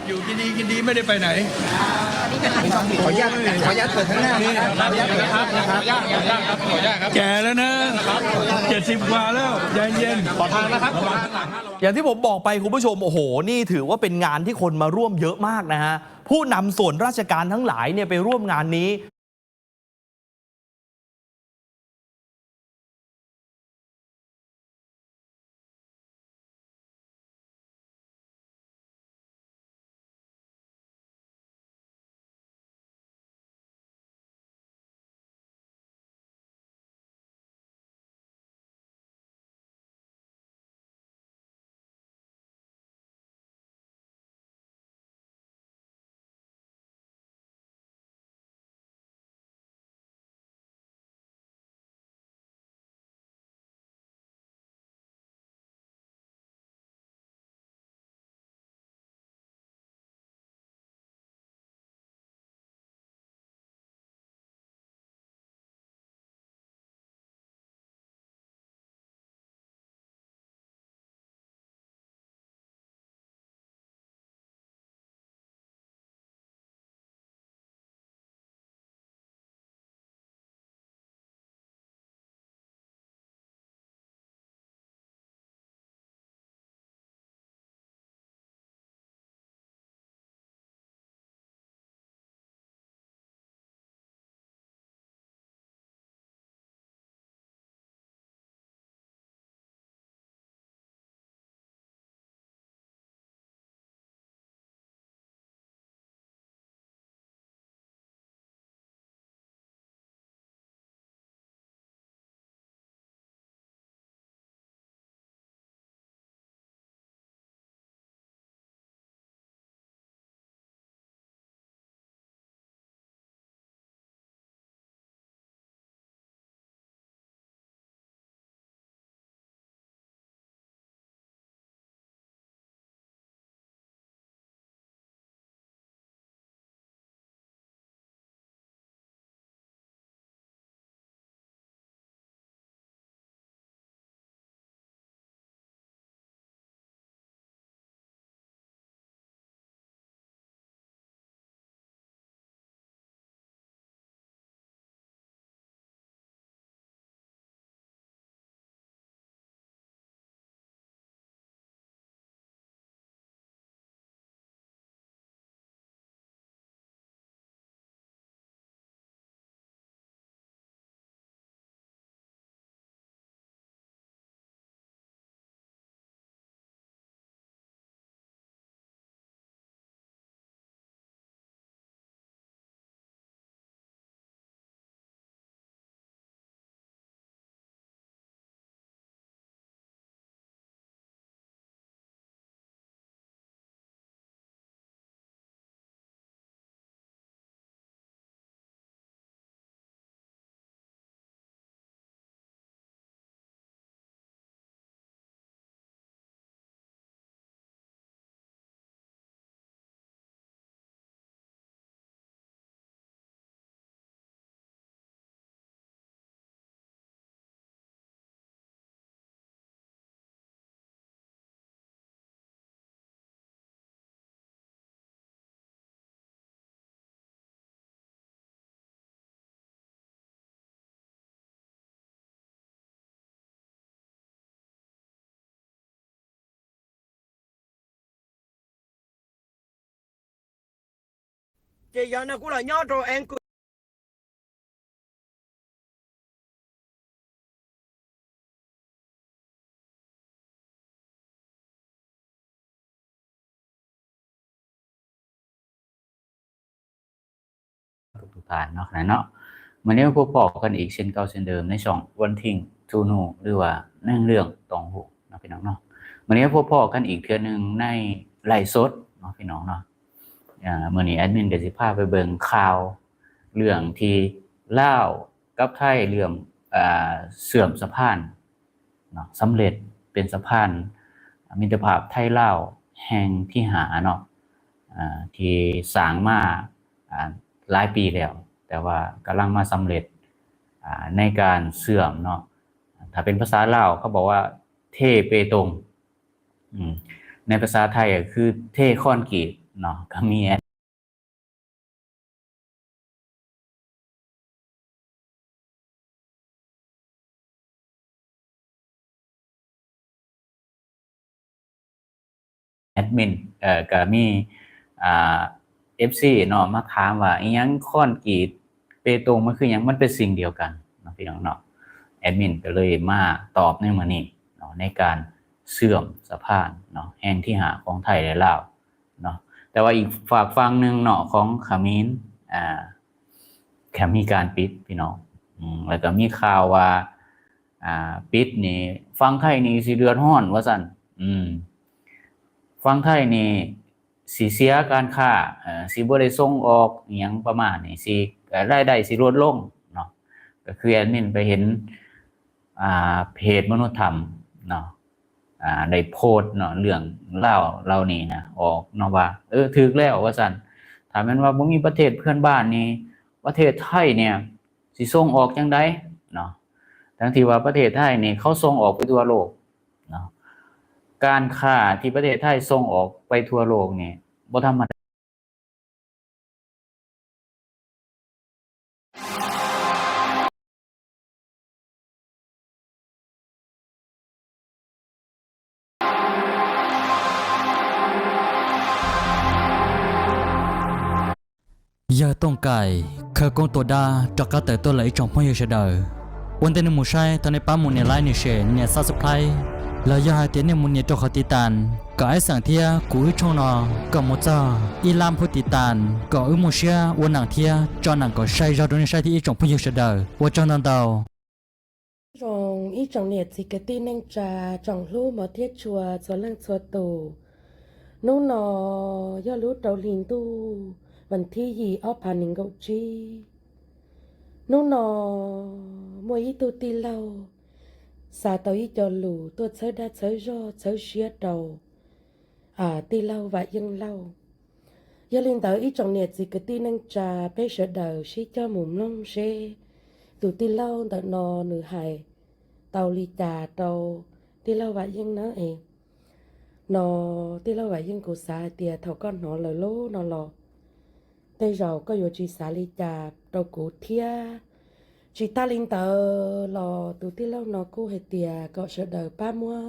อยู่กินดีกินดีไม่ได้ไปไหน ขออนุญาต ขออนุญาตเปิดข้างหน้านะครับ ขออนุญาตเปิดข้างหน้านะครับ แก่แล้วนะ เจ็ดสิบกว่าแล้ว ใจเย็น ขอทางนะครับ อย่างที่ผมบอกไปคุณผู้ชม โอ้โห นี่ถือว่าเป็นงานที่คนมาร่วมเยอะมากนะฮะ ผู้นำส่วนราชการทั้งหลายเนี่ยไปร่วมงานนี้ ທຸກໆທ່ານເນາະ ຂະນະເນາະ ມື້ນີ້ມາພົບພໍ້ກັນອີກເຊັ່ນເກົ່າເຊັ່ນເດີມໃນຊ່ອງ One Thing to Know ຫຼືວ່າໜຶ່ງເລື່ອງຕ້ອງຮູ້ເນາະ ພີ່ນ້ອງເນາະ. ມື້ນີ້ມາພົບພໍ້ກັນອີກເທື່ອໜຶ່ງໃນໄລຟ໌ສົດເນາະ ພີ່ນ້ອງເນາະ. ອາ ມື້ນີ້ແອດມິນກໍຊິພາໄປເບິ່ງຂ່າວເລື່ອງທີ່ລາວກັບໄທເລື່ອມ ອາ ເຊື່ອມສະພານເນາະ ສຳເລັດເປັນສະພານມິດຕະພາບໄທລາວແຫ່ງທີຫ້າເນາະ ອາ ທີ່ສ້າງມາ ອາ ຫຼາຍປີແລ້ວ ແຕ່ວ່າກຳລັງມາສຳເລັດ ອາ ໃນການເຊື່ອມເນາະ. ຖ້າເປັນພາສາລາວເຂົາບອກວ່າເທເປຕົງ ອືມ ໃນພາສາໄທກໍຄືເທຄອນກຣີດ ເນາະ ກໍມີແອດ ແອດມິນ ເອີ ກໍມີ ອ່າ ເອັຟຊີ ເນາະ ມາຖາມວ່າ ອີ່ຫຍັງຄອນກຣີດເບຕົງ ມັນຄືຫຍັງ? ມັນເປັນສິ່ງດຽວກັນເນາະ ພີ່ນ້ອງເນາະ. ແອດມິນກໍເລີຍມາຕອບໃນມື້ນີ້ເນາະ ໃນການເຊື່ອມສະພານເນາະ ແຫ່ງທີຫ້າຂອງໄທ ແລະ ລາວ ເນາະ. ແຕ່ວ່າອີກຝາກຝັ່ງໜຶ່ງເນາະ ຂອງຂະເໝນ ອ່າ ກໍມີການປິດ ພີ່ນ້ອງ ອືມ ແລ້ວກໍມີຂ່າວວ່າ ອ່າ ປິດນີ້ ຝັ່ງໄທນີ້ຊິເດືອດຮ້ອນວ່າຊັ້ນ ອືມ ຝັ່ງໄທນີ້ຊິເສຍການຄ້າ ເອີ ຊິບໍ່ໄດ້ສົ່ງອອກ ອີ່ຫຍັງປະມານນີ້ ຊິ ເອີ ລາຍໄດ້ຊິລົດລົງເນາະ. ກໍຄືແອດມິນໄປເຫັນ ອ່າ ເພຈມະນຸດທຳເນາະ ອ່າ ໄດ້ໂພສເນາະ ເລື່ອງລາວເຫຼົ່ານີ້ນະ ອອກເນາະວ່າ ເອີ ຖືກແລ້ວວ່າຊັ້ນ. ຖ້າແມ່ນວ່າບໍ່ມີປະເທດເພື່ອນບ້ານນີ້ ປະເທດໄທນີ້ຊິສົ່ງອອກຈັ່ງໃດເນາະ? ທັງທີ່ວ່າປະເທດໄທນີ້ເຂົາສົ່ງອອກໄປທົ່ວໂລກເນາະ. ການຄ້າທີ່ປະເທດໄທສົ່ງອອກໄປທົ່ວໂລກນີ້ບໍ່ທຳມະດາ. อยากต้องไก่ เคยโกงตัวด้า จอกกาเต๋อตัวเหลืออีกจ่องพ่อเยอะเฉยเดอ วันเต็มหนึ่งหมู่ใช้ ตอนในปั๊มหมู่เนี่ยไลค์เนี่ยแชร์เนี่ยซับสไครบ์ แล้วอยากให้เตียนเนี่ยหมู่เนี่ยจอกขอติดตาม ก็ไอ้สั่งเทีย กูอื้อช่องนอ ก็หมู่เจ้า อีลามผู้ติดตาม ก็อื้อหมู่เชีย วันหนังเทีย จอหนังก็ใช้ยอดดวงในใช้ที่อีกจ่องพ่อเยอะเฉยเดอ ว่าจองนอนเดา Rung ib tsoom niam txiv kwv tij neej tsa, tsoom hlub mog thiab tshua txhua leej txhua tus. Hnub no yog lub rau hli ntuj vas thib yim ob phav nees nkaum tsib. Hnub no muaj ib tug tij laug xa tau ib co lus tuaj txhawb dag txhawb zog txhawb siab rau tij laug Vam Yeej Lauj. Yog li ntawd ib tsoom niam txiv kwv tij neej tsa, peb sawv daws sib coj mus mloog seb tus tij laug ntawm no nws hais tau li cas rau tij laug Vam Yeej nawb es. No tij laug Vam Yeej, kuv xav hais tias thaum koj hnov lawm lub no los tej zaum koj yuav tsis xav li cas rau kuv thiab. Tsis tas li ntawd los tus tij laug no kuj hais tias kom sawv daws pab muab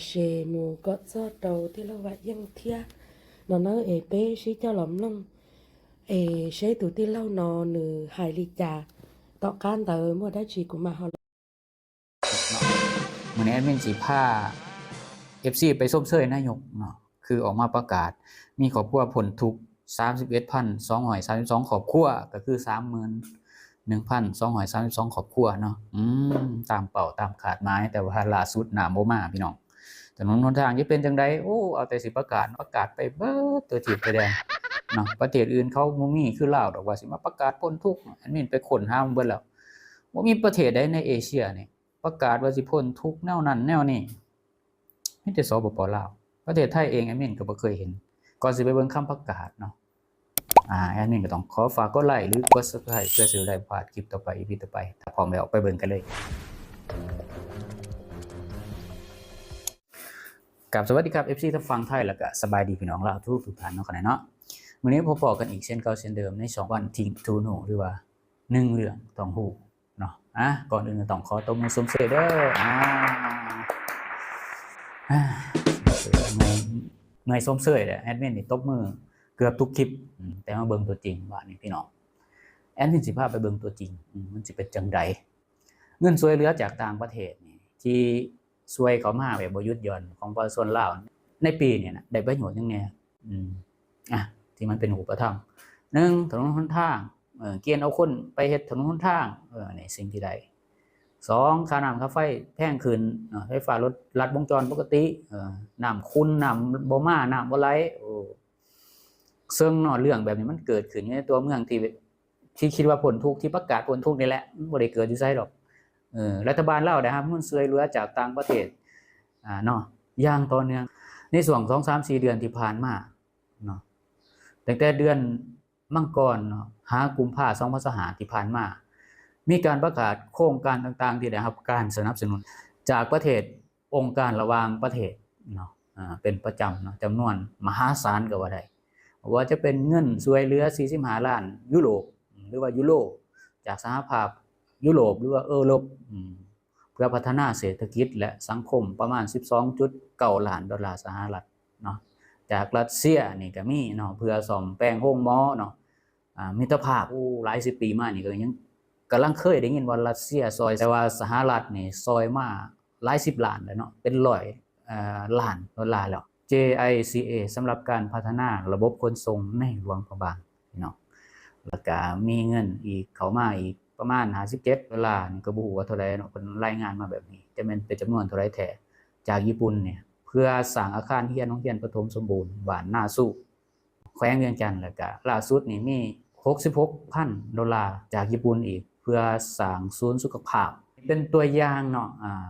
share mus kom txog rau tij laug Vam Yeej thiab no nawb es. Peb sib coj los mloog es seb tus tij laug no nws hais li cas. Tom qab ntawd muaj dab tsi kuv mam ho los ມື້ນີ້ແອດມິນຊິພາເອັຟຊີໄປຊົມເຊີຍນາຍົກເນາະ ຄືອອກມາປະກາດ ມີຄອບຄົວພົ້ນທຸກ ສາມສິບເອັດພັນສອງຮ້ອຍສາມສິບສອງຄອບຄົວ ກໍຄື ສາມໝື່ນໜຶ່ງພັນສອງຮ້ອຍສາມສິບສອງຄອບຄົວເນາະ. ອືມ ຕາມເປົ້າຕາມຄາດໝາຍ ແຕ່ວ່າລ່າສຸດນ້ຳບໍ່ມາພີ່ນ້ອງ. ຖະໜົນຫົນທາງຈະເປັນຈັ່ງໃດ? ໂອ້ ເອົາແຕ່ຊິປະກາດ ປະກາດໄປເບິດທົ່ວທີບທົ່ວແດນເນາະ. ປະເທດອື່ນເຂົາບໍ່ມີຄືລາວດອກ ວ່າຊິມາປະກາດພົ້ນທຸກ. ແອດມິນໄປຄົ້ນຫາມາເບິດແລ້ວ ບໍ່ມີປະເທດໃດໃນເອເຊຍນີ້ປະກາດວ່າຊິພົ້ນທຸກແນວນັ້ນແນວນີ້ ມີແຕ່ ສປປ ລາວ. ປະເທດໄທເອງແອດມິນກໍບໍ່ເຄີຍເຫັນ. ກ່ອນຊິໄປເບິ່ງຄຳປະກາດເນາະ ອາ ແອດມິນກໍຕ້ອງຂໍຝາກກົດໄລ ຫຼື ກົດ Subscribe ເພື່ອຊິໄດ້ບໍ່ພາດຄລິບຕໍ່ໄປ ອີ ພີ ຕໍ່ໄປ. ຖ້າພ້ອມແລ້ວໄປເບິ່ງກັນເລີຍ. ກາບສະຫວັດດີຄັບ ເອັຟຊີ ທັງຝັ່ງໄທ ແລ້ວກະສະບາຍດີພີ່ນ້ອງລາວທຸກໆທ່ານເນາະ ຂະໜາດເນາະ. ມື້ນີ້ພົບພໍ້ກັນອີກເຊັ່ນເກົ່າເຊັ່ນເດີມ ໃນຊ່ອງວັນທິງທູໂນ ຫຼືວ່າໜຶ່ງເລື່ອງຕ້ອງຮູ້ເນາະ. ອາ ກ່ອນອື່ນກໍຕ້ອງຂໍຕົບມືຊົມເຊີຍເດີ. ອາ ອາ ເມື່ອຍຊົມເຊີຍແຫຼະ ແອດມິນນີ້ຕົບມືເກືອບທຸກຄລິບ. ອືມ ແຕ່ມາເບິ່ງຕົວຈິງບາດນີ້ພີ່ນ້ອງ ແອດມິນຊິພາໄປເບິ່ງຕົວຈິງ ອືມ ມັນຊິເປັນຈັ່ງໃດ. ເງິນຊ່ວຍເຫຼືອຈາກຕ່າງປະເທດນີ້ ທີ່ຊ່ວຍເຂົ້າມາແບບບໍ່ຢຸດຢ່ອນຂອງປະຊາຊົນລາວໃນປີນີ້ນະ ໄດ້ປະໂຫຍດຫຍັງແດ່? ອືມ ອາ ທີ່ມັນເປັນຮູບປະທຳ ໜຶ່ງ ຖະໜົນຫົນທາງ ເອີ ກຽນເອົາຄົນໄປເຮັດຖະໜົນຫົນທາງ ເອີ ອັນນີ້ສິ່ງທີ່ໄດ້. ສອງ ຄ່ານ້ຳຄ່າໄຟແພງຂຶ້ນເນາະ ໄຟຟ້າລົດລັດວົງຈອນປົກກະຕິ ເອີ ນ້ຳຂຸ່ນ ນ້ຳບໍ່ມາ ນ້ຳບໍ່ໄຫຼ ໂອ້ ເຊິ່ງເນາະ ເລື່ອງແບບນີ້ມັນເກີດຂຶ້ນຢູ່ໃນຕົວເມືອງທີ່ ທີ່ຄິດວ່າພົ້ນທຸກ ທີ່ປະກາດພົ້ນທຸກນີ້ແຫຼະ ມັນບໍ່ໄດ້ເກີດຢູ່ໃສດອກ. ເອີ ລັດຖະບານລາວໄດ້ຮັບເງິນຊ່ວຍເຫຼືອຈາກຕ່າງປະເທດ ອາ ເນາະ ຢ່າງຕໍ່ເນື່ອງ ໃນຊ່ວງສອງສາມສີ່ເດືອນທີ່ຜ່ານມາເນາະ ຕັ້ງແຕ່ເດືອນມັງກອນເນາະ ຫາກຸມພາ ສອງພັນຊາວຫ້າ ທີ່ຜ່ານມາ ມີການປະກາດໂຄງການຕ່າງໆ ທີ່ໄດ້ຮັບການສະໜັບສະໜູນຈາກປະເທດ ອົງການລະຫວ່າງປະເທດເນາະ ອ່າ ເປັນປະຈຳເນາະ ຈຳນວນມະຫາສານກໍວ່າໄດ້. ບໍ່ວ່າຈະເປັນເງິນຊ່ວຍເຫຼືອສີ່ສິບຫ້າລ້ານຢູໂຣບ ຫຼືວ່າຢູໂຣ ຈາກສະຫະພາບຢູໂຣບ ຫຼືວ່າເອີຣົບ ອືມ ເພື່ອພັດທະນາເສດຖະກິດ ແລະ ສັງຄົມປະມານສິບສອງຈຸດເກົ້າລ້ານໂດລາສະຫະລັດເນາະ. ຈາກຣັດເຊຍນີ້ກໍມີເນາະ ເພື່ອສ້ອມແປງໂຮງໝໍເນາະ. ອ່າ ມິດຕະພາບ ໂອ້ ຫຼາຍສິບປີມານີ້ກໍຍັງ ກຳລັງເຄີຍໄດ້ຍິນວ່າຣັດເຊຍຊ່ອຍ, ແຕ່ວ່າສະຫະລັດນີ້ຊ່ອຍມາຫຼາຍສິບລ້ານແລ້ວເນາະ ເປັນຮ້ອຍ ເອີ ລ້ານໂດລາແລ້ວ. ເຈໄອຊີເອ ສຳລັບການພັດທະນາລະບົບຂົນສົ່ງໃນຫຼວງພະບາງເນາະ ແລ້ວກະມີເງິນອີກເຂົ້າມາອີກປະມານຫ້າສິບເຈັດໂດລາ ນີ້ກໍບໍ່ຮູ້ວ່າເທົ່າໃດເນາະ ເພິ່ນລາຍງານມາແບບນີ້ ຈະແມ່ນເປັນຈຳນວນເທົ່າໃດແທ້ ຈາກຍີ່ປຸ່ນນີ້ ເພື່ອສ້າງອາຄານຮຽນໂຮງຮຽນປະຖົມສົມບູນບ້ານນາຊູ ແຂວງວຽງຈັນ. ແລ້ວກະລ່າສຸດນີ້ມີຫົກສິບຫົກພັນໂດລາຈາກຍີ່ປຸ່ນອີກ ເພື່ອສ້າງສູນສຸຂະພາບ. ເປັນຕົວຢ່າງເນາະ ອ່າ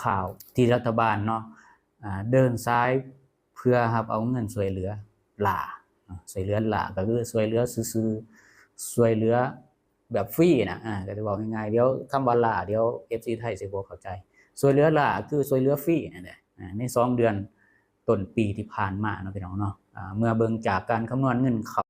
ຄ່າວໆ ທີ່ລັດຖະບານເນາະ ອ່າ ເດີນສາຍເພື່ອຮັບເອົາເງິນຊ່ວຍເຫຼືອຫຼ້າເນາະ. ຊ່ວຍເຫຼືອຫຼ້າກໍຄືຊ່ວຍເຫຼືອຊື່ໆ ຊ່ວຍເຫຼືອແບບຟຣີນະ ອ່າ ກໍຈະເວົ້າງ່າຍໆ ດຽວຄຳວ່າຫຼ້າ ດຽວເອັຟຊີໄທຊິບໍ່ເຂົ້າໃຈ. ຊ່ວຍເຫຼືອຫຼ້າຄືຊ່ວຍເຫຼືອຟຣີນັ້ນແຫຼະ ອ່າ ໃນສອງເດືອນຕົ້ນປີທີ່ຜ່ານມາເນາະ ພີ່ນ້ອງເນາະ. ອ່າ ເມື່ອເບິ່ງຈາກການຄຳນວນເງິນເຂົ້າ